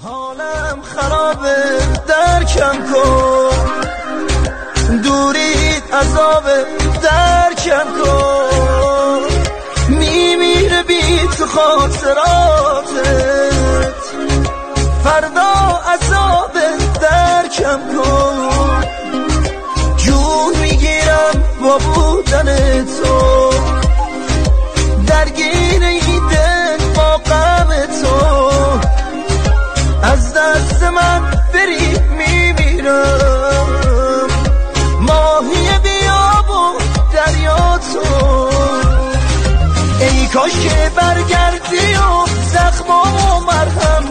Ҳолам харобе, даркам кун, дурит азобе, даркам кун. Мемире би ту хотиротат, фардо азобе, даркам кун. Ҷун мегирам бо будани ту, даргири ин дил бо ғами ту. Аз дасти ман бари мемирам, моҳии биёбу дарё ту. Эй кош ки баргардию захмаму марҳам